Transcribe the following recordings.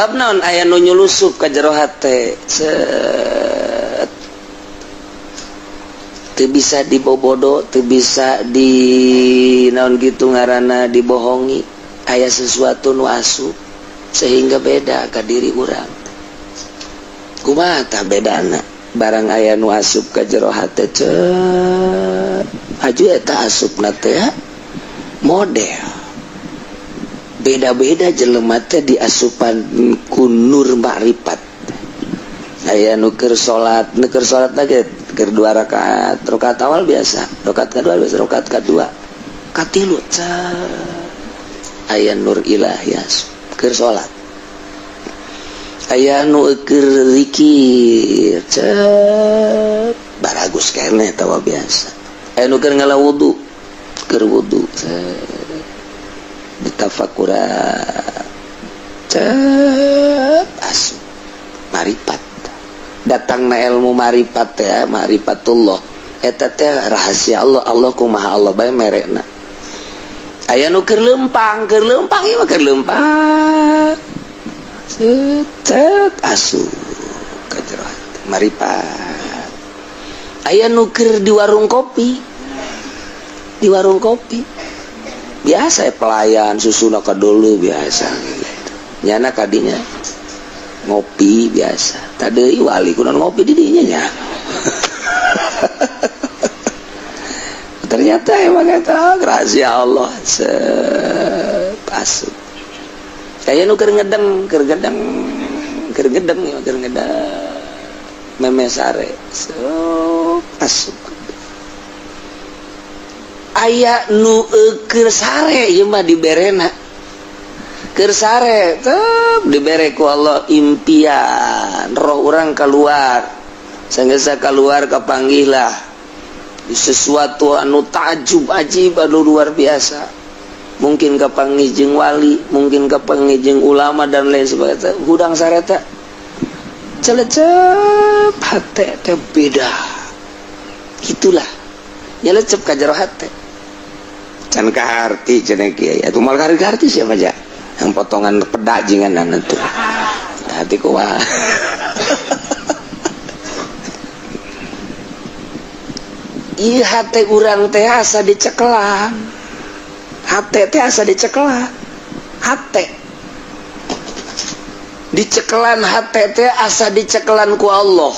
Sebab naon? Aya nu nyulusup ka jero hate. Set, teu bisa dibobodo, teu bisa di naon gitu ngaranna, dibohongi. Aya sesuatu nu asup sehingga beda ka diri urang. Kumaha tah bedana? Barang aya nu asup ka jero hate, cet, aju eta asupna teh model beda-beda. Jelema teh diasupan ku nur makrifat. Aya nu keur salat, nu keur salat lagi, keur dua rakaat, rakaat awal biasa, rakaat kedua biasa, rakaat kedua, katilu, aya nur ilahi asup keur salat. Aya nu keur zikir, cet, baragus keneh tawa biasa. Aya nu keur ngala wudu, keur wudu ditafakura, cet, asup maripat. Datang na ilmu maripat ya, marifatullah eta teh rahasia Allah. Allah kumaha, Allah bae merekna. Aya nu keur lempang, keur lempang ieu mah, keur lempang, cet, asup ka jero maripat. Aya nu keur di warung kopi, di warung kopi biasa ya, pelayan susuna ka dulu biasa gitu. Nyana kadinya ngopi biasa tadi, wali kunaon ngopi di dinya nya. Ternyata emang eta rahasia Allah. Asup. Kayak nu keur ngedeng, keur gedeng, keur gedeng ya, keur ngedeng meme sare, so asup. Aya nu keur sare, ieu mah diberena keur sare, tep, dibere ku Allah impian, roh orang keluar. Sanggeus keluar, kapanggihlah sesuatu anu takjub, ajib, anu luar biasa. Mungkin kapanggih jeung wali, mungkin kapanggih jeung ulama, dan lain sebagainya. Hudang sareta, celecep hate teh beda gitulah, nyelecep ka jero hate. Can kaharti cenah kiai atuh, moal kaharti siapa aja yang potongan pedak jinganan itu hati kumaha. Iya, hate urang teh asa dicekelan, hate teh asa dicekelan, hate dicekelan, hate teh asa dicekelan ku Allah.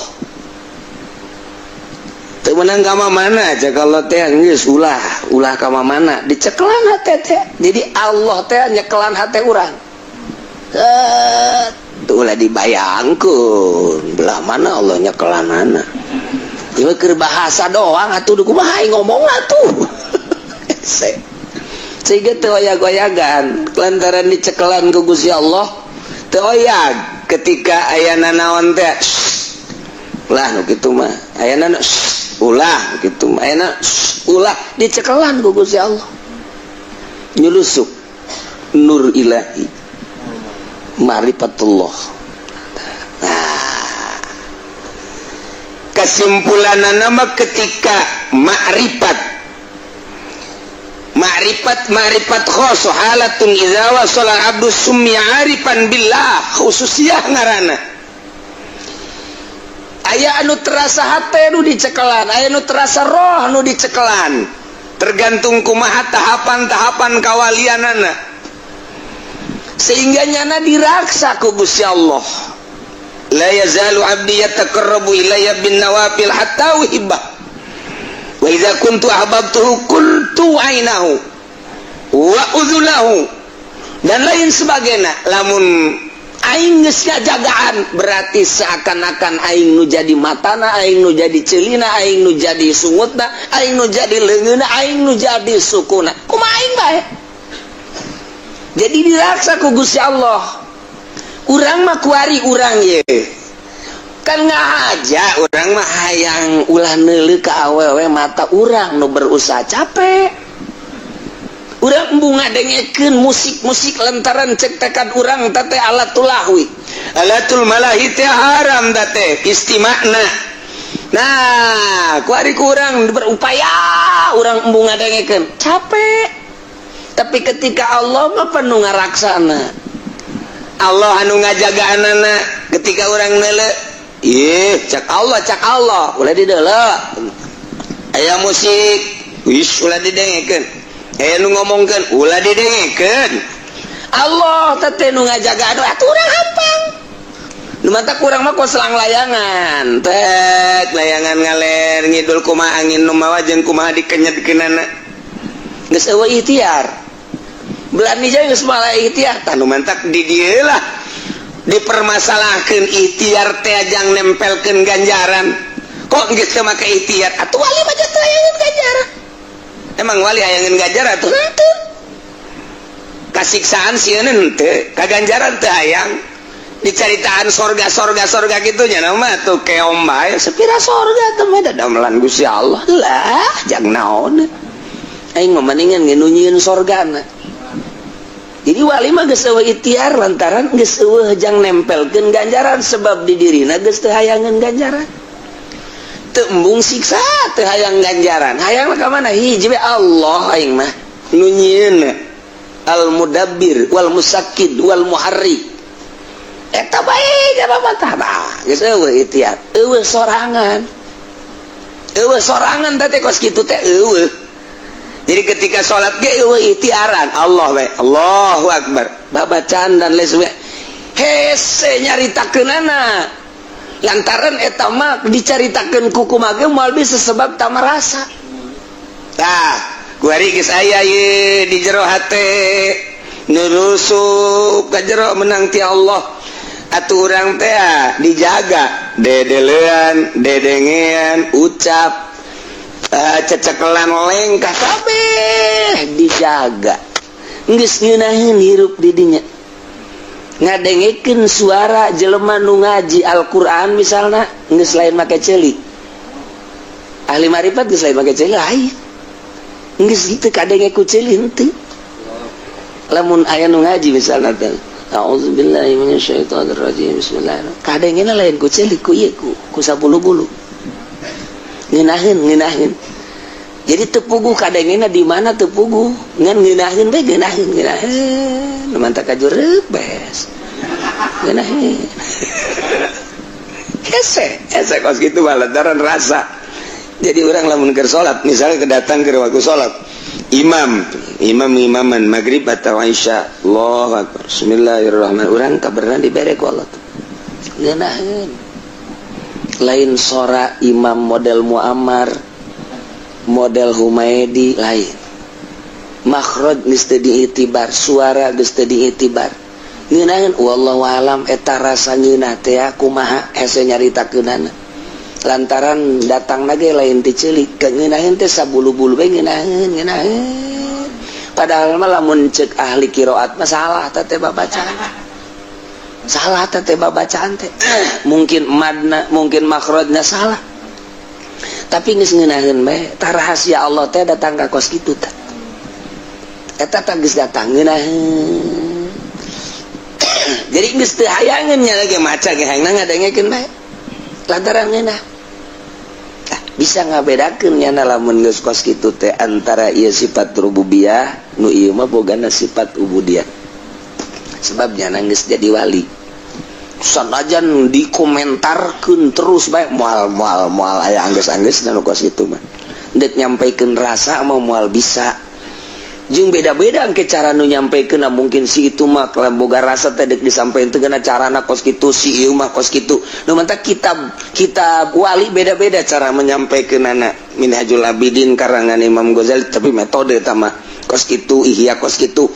Teu meunang ka mana aja kalau teh geus ulah ulah ka mana, dicekelan hate teh. Jadi Allah teh nyekelan hate urang. Tuh, ulah dibayangkeun belah mana Allah nyekelanana. Ieu keur bahasa doang atuh, kumaha ngomong atuh. Sehingga teu oyag-oyagan lantaran dicekelan ku Gusti Allah. Teu oyag ketika aya nanaon teh, ulah nu kitu mah, aya nana ulah kitu mah, aya ulah, dicekelan ku Gusti Allah. Nyulusup nur ilahi, marifatullah. Nah, kesimpulan nama ketika makrifat, makrifat, makrifat khos, halatun idza wasala abdu summiya arifan billah, khususiyah ngaranna. Aya anu terasa hate nu dicekelan, aya nu terasa roh nu dicekelan, tergantung kumaha tahapan-tahapan kawalianana, sehingga nyana diraksa ku Gusti Allah. La yazalu abdi yataqarrabu ilayya bin nawafil hatta uhibbah, wa idza kuntu ahbabtuhu kuntu ainahu wa udzunahu, dan lain sebagainya. Lamun aing geus ngajagaan, berarti seakan-akan aing nu jadi matana, aing nu jadi celina, aing nu jadi sungutna, aing nu jadi leungeunna, aing nu jadi sukuna, kumaha aing bae. Jadi diraksa ku Gusti Allah. Urang mah kuari urang ye kan ngahaja, urang mah hayang ulah neuleuh ka awewe, mata urang nu berusaha capek. Urang embung ngadengekeun musik-musik lantaran cek tekad urang teh alatul lahwi, alatul malahi teh haram teh istimakna. Nah, kuari kurang berupaya, urang embung ngadengekeun capek. Tapi ketika Allah mah penuh ngaraksana. Allah anu ngajaga anak ketika orang nele. Ih, cak Allah, cak Allah, ulah dideuleu. Aya musik, wis, ulah didengekeun. Aya nu ngomongkeun, ulah didengekeun. Allah teh nu ngajaga. Aduh, atuh urang hampang. Nu matak kurang mah kos selang layangan. Tek layangan ngaler ngidul, kumaha angin nu mawa jeung kumaha dikenyetkeunana. Geus euweuh ikhtiar. Belani jauh geus malah ikhtiar. Tah, nu mantak di dieu lah dipermasalahkeun ikhtiar teh ajang nempelkeun ganjaran. Kok geus teu make ikhtiar? Atuh wali mah teu hayangeun ganjaran. Emang wali hayangeun ganjaran atuh henteu? Kasiksaan sieun henteu, kaganjaran teu hayang. Dicaritaan sorga, sorga, sorga gitu nya nama tuh keom bae sepira sorga teh mah da damelan Gusti Allah lah, jang naon aing mah, mendingan nu nyieun sorgana. Jadi wali mah geus euweuh ikhtiar lantaran geus euweuh jang nempelkeun ganjaran, sebab di dirina geus teu hayangeun ganjaran, teu embung siksa, teu hayang ganjaran. Hayang ka mana? Hiji we, Allah. Aing mah nu nyieun, al mudabbir wal musakkid wal muharrik, eta bae. Apa tah, geus euweuh ikhtiar, euweuh sorangan, euweuh sorangan teh kos kitu teh euweuh. Jadi ketika sholat ge euweuh ikhtiaran, Allah we, Allahu akbar, babacaan dan lain sebagainya. Hese nyaritakeunana lantaran eta mah dicaritakeun ku kumaha ge moal bisa, sebab tah marasa. Tah, kuari geus aya ye di jero hate, nurusuk ka jero, menang ti Allah. Atuh urang teh dijaga dedelean, dedengean, ucap, cecekelan, lengkah, kabeh dijaga. Geus ngeunaheun hirup di dinya. Ngadengekeun suara jelema nu ngaji Al-Qur'an misalna, geus lain make ceuli. Ahli marifat geus lain make ceuli, lain, geus teu kadenge ku ceuli henteu. Lamun aya nu ngaji misalna teh, "A'udzubillahi minasyaitonirrajim, bismillahirrahmanirrahim," kadengena lain ku ceuli, ku ieu, ku sabulu-bulu. Ngeunaheun, ngeunaheun. Jadi teu puguh kadengena di mana, teu puguh, ngan ngeunaheun bae, ngeunaheun, ngeunaheun. Nu mantak kajureup beres. Ngeunaheun. Hese, hese kos kitu mah lantaran rasa. Jadi orang lamun keur salat, misalnya kedatang ke waktu salat, imam imam imaman maghrib atau isya, Allahu akbar, bismillahirrahmanirrahim, urang kabarna dibere ku Allah tuh. Ngeunaheun. Lain sora imam model Muammar, model Humaidi, lain. Makhraj geus teu diitibar, suara geus teu diitibar. Ngeunaheun, wallahu alam eta rasa ngeunah teh kumaha, hese nyaritakeunana. Lantaran datang lagi lain ti ceuli, ngeunaheun teh sabulu-bulu bae, ngeunaheun, ngeunaheun. Padahal mah lamun cek ahli qiraat mah salah teh teh babacaan. Salah teh teh babacaan teh. Mungkin madna, mungkin makhrajna salah. Tapi geus ngeunaheun bae, tah rahasia Allah teh datang ka kos kitu teh. Eta teh geus datang ngeunaheun. Jadi geus teu hayangeun nya lagi maca ge hayangna ngadengekeun bae. Lantaran ngeunah. Bisa ngabedakeun nyana lamun geus kos kitu teh antara ieu sifat rububiyah, nu ieu mah bogana sifat ubudiyah. Sebab nyana geus jadi wali. Sanajan dikomentarkeun terus bae, moal moal moal aya anggeus-anggeus nu kos kitu mah. Dek nyampaikeun rasa mah moal bisa. Jeung beda-beda ke cara nu nyampaikeun. Mungkin si itu mah kalau boga rasa teh dek disampaikan teh kana carana kos kitu, si ieu mah kos kitu. Nu mantak kitab kitab wali beda-beda cara menyampaikan. Minhajul Abidin karangan Imam Ghazali, tapi metode tama kos kitu, Ihya kos kitu,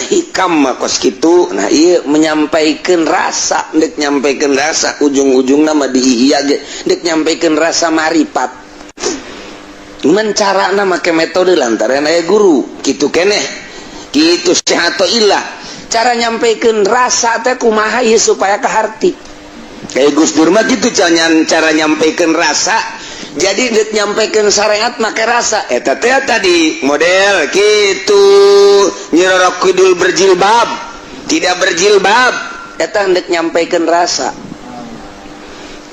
Hikam mah kos kitu. Nah, iya menyampaikan rasa, dek nyampaikan rasa ujung-ujung nama di Ihya ge dek nyampaikan rasa marifat, mencara make metode lantaran aya guru gitu keneh gitu atau ilah cara nyampaikan rasa teh kumaha ieu supaya kaharti. Kayak Gus Dur mah gitu cara nyampaikan rasa. Jadi dek nyampaikan syariat make rasa eta teh tadi model gitu. Nyi Roro Kidul berjilbab, tidak berjilbab, eta dek nyampaikan rasa.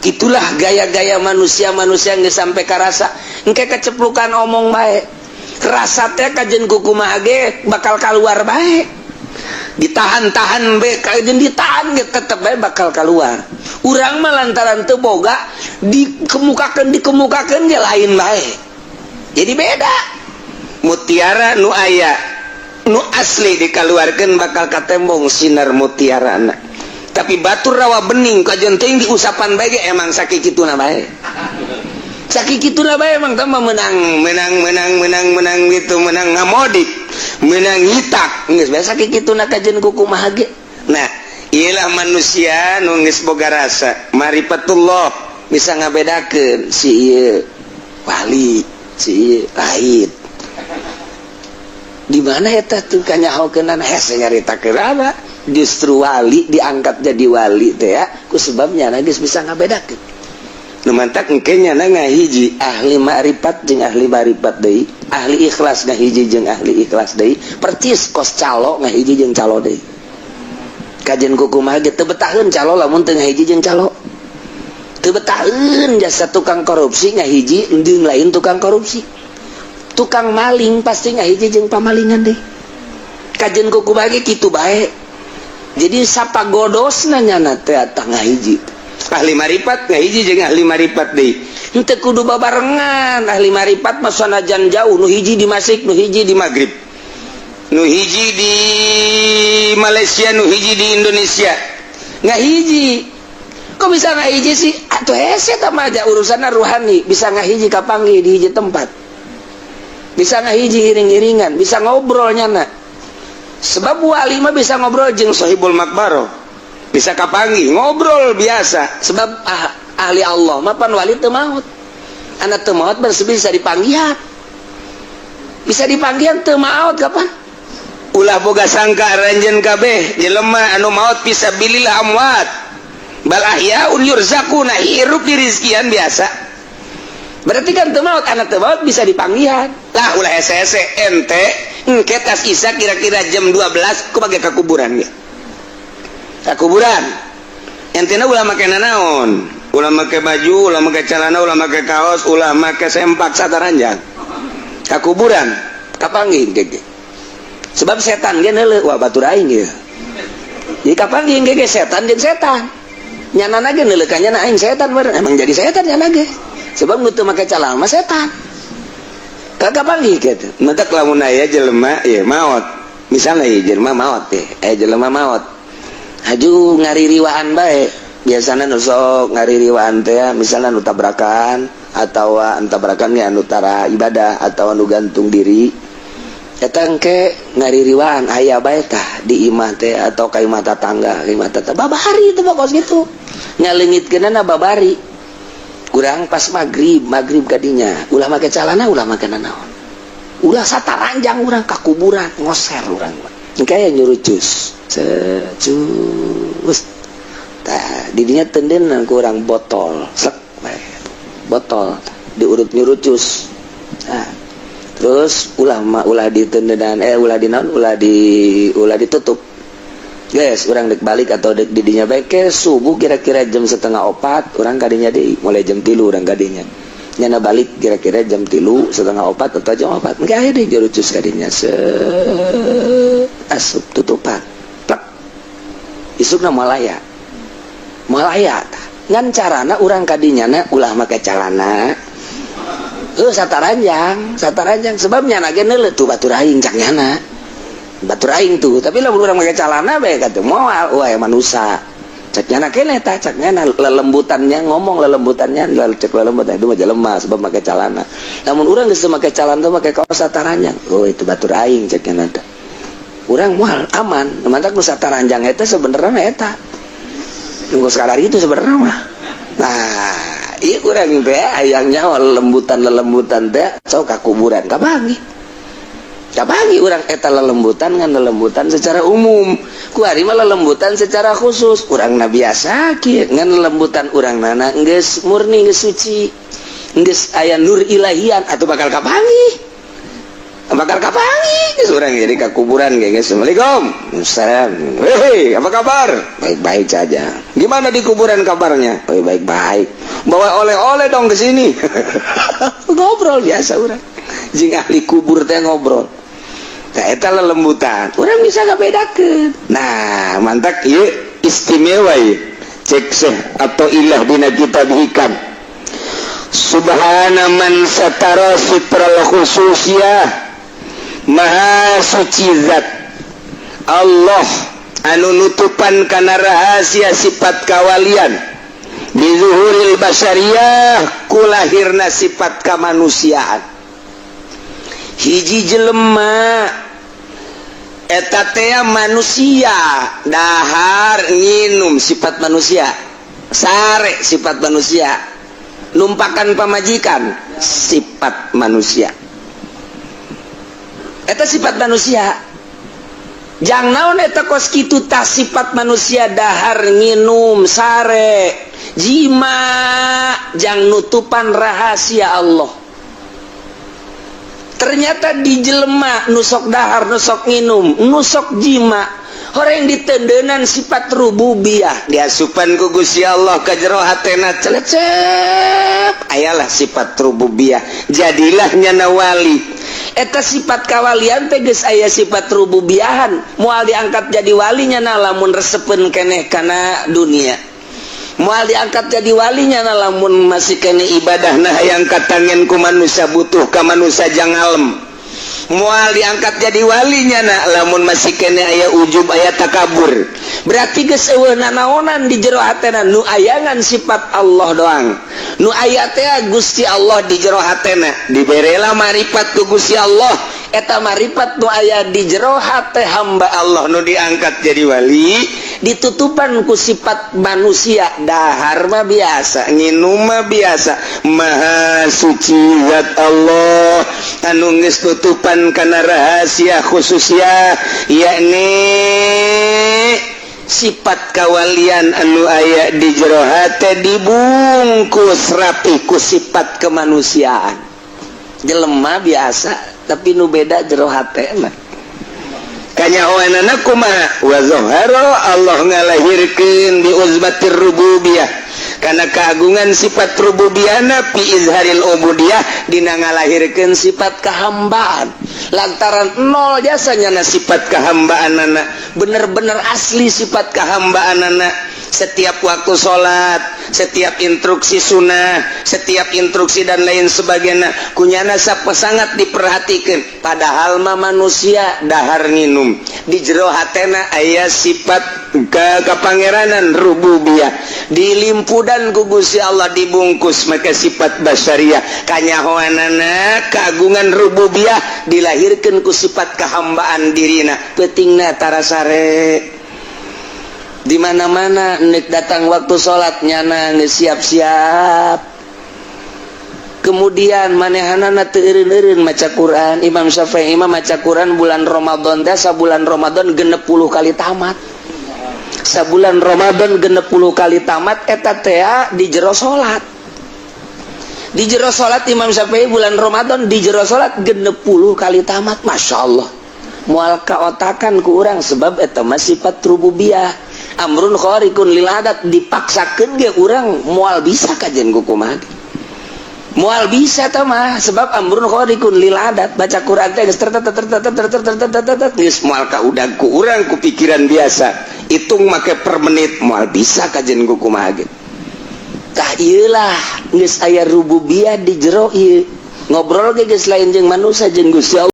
Itulah gaya-gaya manusia-manusia yang sampai ke rasa. Engke keceplukan omong bae, rasa teh kajen kumaha ge bakal keluar bae. Ditahan-tahan be, kajeun ditahan ge tetep bae bakal keluar. Urang mah lantaran teu boga, dikemukakeun dikemukakeun ge lain bae. Jadi beda. Mutiara nu aya nu asli dikeluarkan bakal katembong sinar mutiara, tapi batu rawa bening kajeun teuing diusapan bae ge emang sakituna bae, sakituna bae. Emang tambah menang menang menang menang menang gitu, menang ngamodik, menang nyitak, geus biasa kituna kajeun kumaha ge. Nah, iyalah manusia nu geus boga rasa marifatullah bisa ngabedakeun si ieu wali, si ieu lain. Di mana eta tuh kanyahokeunana? Hese nyaritakeun apa. Justru wali diangkat jadi wali teh ya ku sebabnya geus bisa ngabedakeun. Nu mantak engke nya ngahiji ahli makrifat jeung ahli makrifat deui, ahli ikhlas ngahiji jeung ahli ikhlas deui, percis kos calo ngahiji jeung calo deui. Kajeun kumaha ge teu betaheun calo lamun teu ngahiji jeung calo. Teu betaheun jasa tukang korupsi ngahiji jeung lain tukang korupsi. Tukang maling pasti ngahiji jeung pamalingan deui. Kajeun kumaha ge kitu bae. Jadi sapa godosna nyana teh tah ngahiji. Ahli marifat ngahiji jeung ahli marifat deui. Henteu kudu babarengan. Ahli marifat mah sanajan jauh, nu hiji di Masyrik, nu hiji di Maghrib, nu hiji di Malaysia, nu hiji di Indonesia, ngahiji. Kok bisa ngahiji sih? Atuh hese tah mah aja urusanna ruhani. Bisa ngahiji, kapanggih di hiji tempat, bisa ngahiji iring-iringan, bisa ngobrol nyana. Sebab wali mah bisa ngobrol jeung sohibul makbaro, bisa kapanggih, ngobrol biasa. Sebab ahli Allah mah pan wali teu maut. Anak teu maut berarti bisa dipanggihan, bisa dipanggihan, teu maut kapan. Ulah boga sangka aranjeun kabeh jelema anu maut fisabilillah amwat, bal ahyaun yurzaquna, hirup dirizkian biasa. Berarti kan teu maut. Anak teu maut bisa dipanggihan lah. Ulah hese-hese ente. Engke tas Isya kira-kira jam 12 ku bage ka kuburan ge, ka kuburan. Entena ulah make nanaon, ulah make baju, ulah make celana, ulah make kaos, ulah make sempak, sataranjang ka kuburan, kapanggih gege. Sebab setan ge neuleuh, wah, batur aing ieu. Jadi kapanggih gege setan jeung setan. Nyana ge neuleuh ka nyana, aing setan meureun. Emang jadi setan nyana ge, sebab nu teu make celana mah setan. Kagak panggih gitu. Mentak lamun aya jelema ieu maot, misalnya ieu jelema maot teh, aya jelema maot haju ngaririwaan bae. Biasana nu sok ngaririwaan teh misalnya nu tabrakan atau tabrakan ge anu tara ibadah atau anu gantung diri, eta engke ngaririwaan aya bae tah di imah teh atau ka imah tatangga, ka imah tetangga. Babari itu mah kos kitu ngaleungitkeunana. Babari kurang pas maghrib, maghrib kadinya ulah make calana, ulah make nanaon, ulah sataranjang urang ka kuburan, ngoser urang mah. Engke nyurucus secus tah didinya tendenan ku urang botol sek bae. Botol diurut nyurucus. Nah, terus ulah ma ulah ditendenan, ulah di naon, ulah ditutup. Guys, urang dek balik atau dek didinya bae ke subuh kira-kira jam 3.30 urang kadinya deui. Mulai jam 3 urang kadinya nyana, balik kira-kira jam 3, 3.30 atau jam 4. Engke aya deui jurucus kadinya, se asup tutupan plek. Isukna moal aya, moal aya tah. Ngan carana urang kadinya na ulah make calana, heuh, sataranjang sataranjang. Sebab nyana ge neuleuh, tuh batur aing, cak nyana, batur aing tuh. Tapi lamun urang make calana bae katuh moal, wah, manusa cak nyana keneh tah. Cak nyana lelembutannya ngomong, lelembutannya cek lelembutan itu mah jelema sebab make calana. Namun urang geus teu make calana tuh, make kaos sataranjang, oh, itu batur aing, cek nyana teh, urang moal aman. Mantak nu sataranjang eta sebenarnya eta nunggu sekadar itu sebenarnya mah. Nah, iya, kurang teh ayangnya lelembutan lelembutan teh sok ka kuburan, kapanggih kapanggih urang eta lelembutan. Ngan lelembutan secara umum, ku ari mah lelembutan secara khusus. Urang na biasa kieu, ngan lelembutan urang nana geus murni, geus suci, geus aya nur ilahian atau bakal kapanggih, bakal kapanggih. Geus urang jadi ka kuburan ge geus, "Assalamualaikum." "Assalam." "Hei, apa kabar?" "Baik-baik saja." "Gimana di kuburan kabarnya?" "Oh, baik-baik." "Bawa oleh-oleh dong ke sini." Ngobrol biasa urang jeung ahli kubur teh, ngobrol. Tah, eta lelembutan urang bisa ngabedakeun. Nah, mantak ieu istimewa ieu. Cek Syekh Athoillah dina kitab Hikam, "Subhana man satara sitral khususiyah." Maha suci zat Allah anu nutupan kana rahasia sifat kawalian, bizuhuril basyariyah, kulahirna sifat kemanusiaan. Hiji jelema eta teh manusia, dahar nginum sifat manusia, sare sifat manusia, numpakan pamajikan sifat manusia, eta sifat manusia. Jang naon eta kos kitu tah sifat manusia, dahar nginum, sare, jima, jang nutupan rahasia Allah. Ternyata di jelema nu sok dahar, nu sok nginum, nu sok jima, orang ditendenan sifat rububiyah, diasupan ku Gusti Allah ka jero hatena, celecep ayalah sifat rububiyah, jadilah nyana wali. Eta sifat kawalian teh geus aya sifat rububiyahan. Moal diangkat jadi walinya na lamun resepeun keneh kana dunia. Moal diangkat jadi walinya na lamun masih keneh ibadah nah yang katangen ku manusia, butuh ka manusia jang ngalem. Moal diangkat jadi walinya na lamun masih keneh aya ujub, aya takabur. Berarti geus euweuh nanaonan di jero hatena, nu ayangan sifat Allah doang. Nu aya teh Gusti Allah di jero hatena. Diberela marifat ku Gusti Allah. Eta marifat nu aya di jero hate hamba Allah nu diangkat jadi wali, ditutupan ku sifat manusia, dahar mah biasa, nginum mah biasa. Maha suci zat Allah anu geus tutupan kana rahasia khususnya, yakni sifat kawalian anu aya di jero hate dibungkus rapi ku sifat kemanusiaan. Jelema biasa, tapi nu beda jero hate mah. Kanyahoanana kumaha? Wa zahara, Allah ngalahirkeun, bi uzmatir rububiyah, karena keagungan sifat rububiyahna, fi izharil ubudiyah, dina ngalahirkeun sifat kehambaan. Lantaran nol jasanya na sifat kehambaan anak, bener-bener asli sifat kehambaan anak. Setiap waktu sholat, setiap instruksi sunnah, setiap instruksi dan lain sebagainya, kunyana sangat diperhatikan. Padahal mah manusia, dahar nginum. Di jero hatena aya sifat ke kepangeranan rububiyah, dilimpudan ku Gusti Allah, dibungkus maka sifat basyariah. Kanyahoanana keagungan rububiyah dilahirkan ku sifat kehambaan dirina. Peutingna tara sare. Di mana-mana nek datang waktu salat nyana geus siap-siap. Kemudian manehanana teu eureun-eureun maca Quran. Imam Syafi'i imam maca Quran bulan Ramadan teh sabulan Ramadan 60 kali tamat. Sabulan Ramadan 60 kali tamat eta teh di jero salat. Di jero salat Imam Syafi'i bulan Ramadan di jero salat 60 kali tamat. Masya Allah, moal kaotakan ku urang, sebab eta mah sifat rububiyah, amrun khariqun lil adat. Dipaksakeun ge urang moal bisa kajen ku kumaha, moal bisa tah mah, sebab amrun khariqun lil adat. Baca Quran teh geus geus moal kaudag ku urang ku pikiran biasa. Hitung make per menit moal bisa kajen ku kumaha ge. Tah, ieu lah geus aya rububiyah di jero ieu. Ngobrol ge geus lain jeung manusia, jeung Gusti Allah.